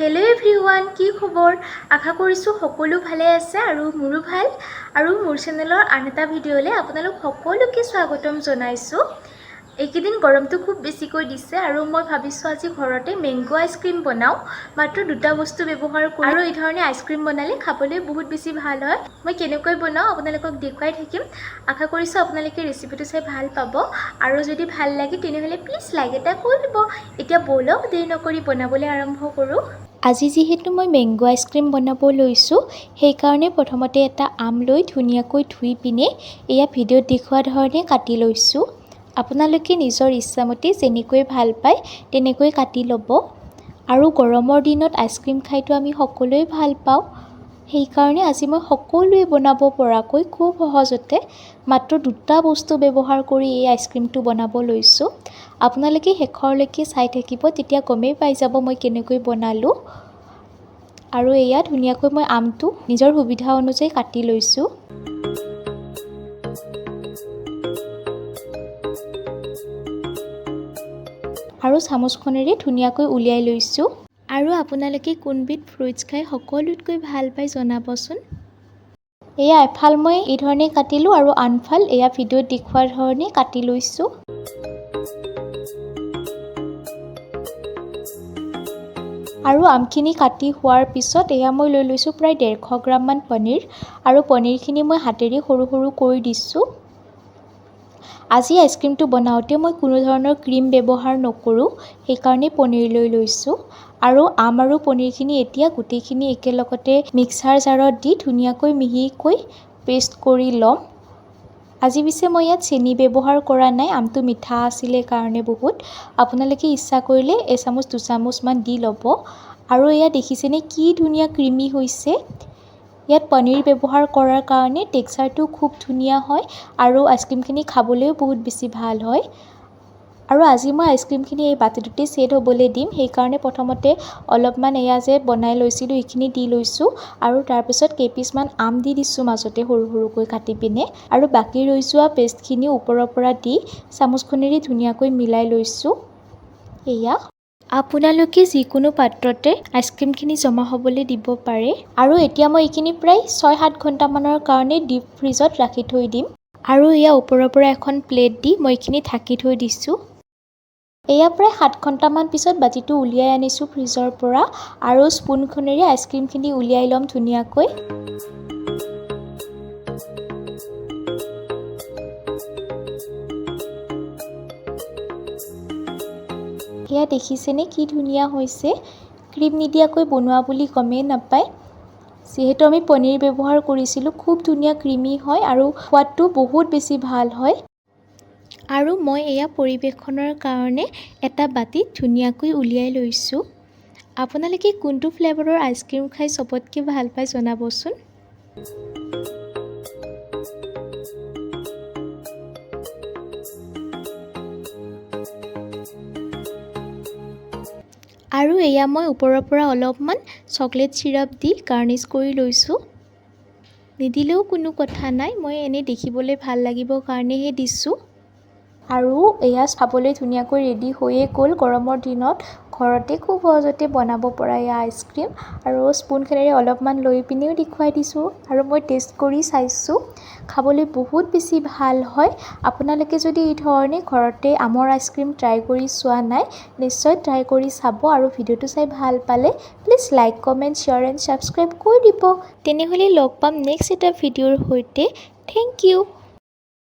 Hello' everyone, কি খবৰ? আশা কৰিছোঁ সকলো ভালে আছে আৰু মোৰো ভাল। আৰু মোৰ চেনেলৰ আন এটা ভিডিঅ'লৈ আপোনালোক সকলোকে স্বাগতম জনাইছোঁ। এইকেইদিন গৰমটো খুব বেছিকৈ দিছে আৰু মই ভাবিছোঁ আজি ঘৰতে মেংগ' আইচক্ৰীম বনাওঁ। মাত্ৰ দুটা বস্তু ব্যৱহাৰ কৰি আৰু এই ধৰণে আইচক্ৰীম বনালে খাবলৈ বহুত বেছি ভাল হয়। মই কেনেকৈ বনাওঁ আপোনালোকক দেখুৱাই থাকিম। আশা কৰিছোঁ আপোনালোকে ৰেচিপিটো চাই ভাল পাব আৰু যদি ভাল লাগে তেনেহ'লে প্লিজ লাইক এটা কৰি দিব। এতিয়া ব'লক, দেৰি নকৰি বনাবলৈ আৰম্ভ কৰোঁ। আজি যিহেতু মই মেংগ' আইচক্ৰীম বনাব লৈছোঁ, সেইকাৰণে প্ৰথমতে এটা আম লৈ ধুনীয়াকৈ ধুই পিনে এয়া ভিডিঅ'ত দেখুওৱা ধৰণে কাটি লৈছোঁ। আপোনালোকে নিজৰ ইচ্ছামতে যেনেকৈ ভাল পায় তেনেকৈ কাটি ল'ব। আৰু গৰমৰ দিনত আইচক্ৰীম খাইতো আমি সকলোৱে ভাল পাওঁ, সেইকাৰণে আজি মই সকলোৱে বনাব পৰাকৈ খুব সহজতে মাত্ৰ দুটা বস্তু ব্যৱহাৰ কৰি এই আইচক্ৰীমটো বনাব লৈছোঁ। আপোনালোকে শেষৰলৈকে চাই থাকিব, তেতিয়া গমেই পাই যাব মই কেনেকৈ বনালোঁ। আৰু এয়া ধুনীয়াকৈ মই আমটো নিজৰ সুবিধা অনুযায়ী কাটি লৈছোঁ। আৰু চামুচখনেৰে ধুনীয়াকৈ উলিয়াই লৈছোঁ। আৰু আপোনালোকে কোনবিধ ফ্ৰুইটছ খাই সকলোতকৈ ভাল পায় জনাবচোন। এয়া এফাল মই এই ধৰণে কাটিলোঁ আৰু আনফাল এয়া ভিডিঅ'ত দেখুওৱাৰ ধৰণে কাটি লৈছোঁ। আৰু আমখিনি কাটি হোৱাৰ পিছত এয়া মই লৈ লৈছোঁ প্ৰায় 150 গ্ৰামমান পনীৰ। আৰু পনীৰখিনি মই হাতেৰে সৰু সৰু কৰি দিছোঁ। আজি আইচক্ৰীমটো বনাওঁতে মই কোনো ধৰণৰ ক্ৰীম ব্যৱহাৰ নকৰোঁ, সেইকাৰণে পনীৰ লৈ লৈছোঁ। আৰু আম আৰু পনীৰখিনি এতিয়া গোটেইখিনি একেলগতে মিক্সাৰ জাৰত দি ধুনীয়াকৈ মিহিকৈ পেষ্ট কৰি ল'ম। আজি পিছে মই ইয়াত চেনি ব্যৱহাৰ কৰা নাই, আমটো মিঠা আছিলে কাৰণে বহুত। আপোনালোকে ইচ্ছা কৰিলে এচামুচ দুচামুচমান দি ল'ব। আৰু এয়া দেখিছেনে কি ধুনীয়া ক্ৰিমি হৈছে। ইয়াত পনীৰ ব্যৱহাৰ কৰাৰ কাৰণে টেক্সাৰটো খুব ধুনীয়া হয় আৰু আইচক্ৰীমখিনি খাবলৈও বহুত বেছি ভাল হয়। আৰু আজি মই আইচক্ৰীমখিনি এই বাতিটোতে ছেট হ'বলৈ দিম, সেইকাৰণে প্ৰথমতে অলপমান এয়া যে বনাই লৈছিলোঁ এইখিনি দি লৈছোঁ। আৰু তাৰপিছত কেইপিচমান আম দি দিছোঁ মাজতে সৰু সৰুকৈ কাটি পিনে। আৰু বাকী ৰৈ যোৱা পেষ্টখিনি ওপৰৰ পৰা দি চামুচখনেৰে ধুনীয়াকৈ মিলাই লৈছোঁ। এয়া আপোনালোকে যিকোনো পাত্ৰতে আইচক্ৰীমখিনি জমা হ'বলৈ দিব পাৰে। আৰু এতিয়া মই এইখিনি প্ৰায় 6-7 ঘণ্টামানৰ কাৰণে ডিপ ফ্ৰিজত ৰাখি থৈ দিম। আৰু এয়া ওপৰৰ পৰা এখন প্লেট দি মই এইখিনি ঢাকি থৈ দিছোঁ। এয়া প্ৰায় 7 ঘণ্টামান পিছত বাতিটো উলিয়াই আনিছোঁ ফ্ৰিজৰ পৰা আৰু স্পুনখনেৰে আইচক্ৰীমখিনি উলিয়াই ল'ম ধুনীয়াকৈ। এয়া দেখিছেনে কি ধুনীয়া হৈছে। ক্ৰীম নিদিয়াকৈ বনোৱা বুলি গমেই নাপায়। যিহেতু আমি পনীৰ ব্যৱহাৰ কৰিছিলোঁ, খুব ধুনীয়া ক্ৰিমি হয় আৰু সোৱাদটো বহুত বেছি ভাল হয়। আৰু মই এয়া পৰিৱেশনৰ কাৰণে এটা বাতিত ধুনীয়াকৈ উলিয়াই লৈছোঁ। আপোনালোকে কোনটো ফ্লেভাৰৰ আইচক্ৰীম খাই চবতকৈ ভাল পায় জনাবচোন। আৰু এয়া মই ওপৰৰ পৰা অলপমান চকলেট চিৰাপ দি গাৰ্নিছ কৰি লৈছোঁ। নিদিলেও কোনো কথা নাই, মই এনেই দেখিবলৈ ভাল লাগিবৰ কাৰণেহে দিছোঁ। আৰু এয়া খাবলৈ ধুনীয়াকৈ ৰেডি হৈয়ে গ'ল। গৰমৰ দিনত ঘৰতে খুব সহজতে বনাব পৰা এয়া আইচক্ৰীম। আৰু স্পুনখনেৰে অলপমান লৈ পিনেও দেখুৱাই দিছোঁ আৰু মই টেষ্ট কৰি চাইছোঁ, খাবলৈ বহুত বেছি ভাল হয়। আপোনালোকে যদি এই ধৰণে ঘৰতে আমৰ আইচক্ৰীম ট্ৰাই কৰি চোৱা নাই, নিশ্চয় ট্ৰাই কৰি চাব। আৰু ভিডিঅ'টো চাই ভাল পালে please like, comment, share and subscribe কৰি দিব। তেনেহ'লে লগ পাম নেক্সট এটা ভিডিঅ'ৰ সৈতে। Thank you.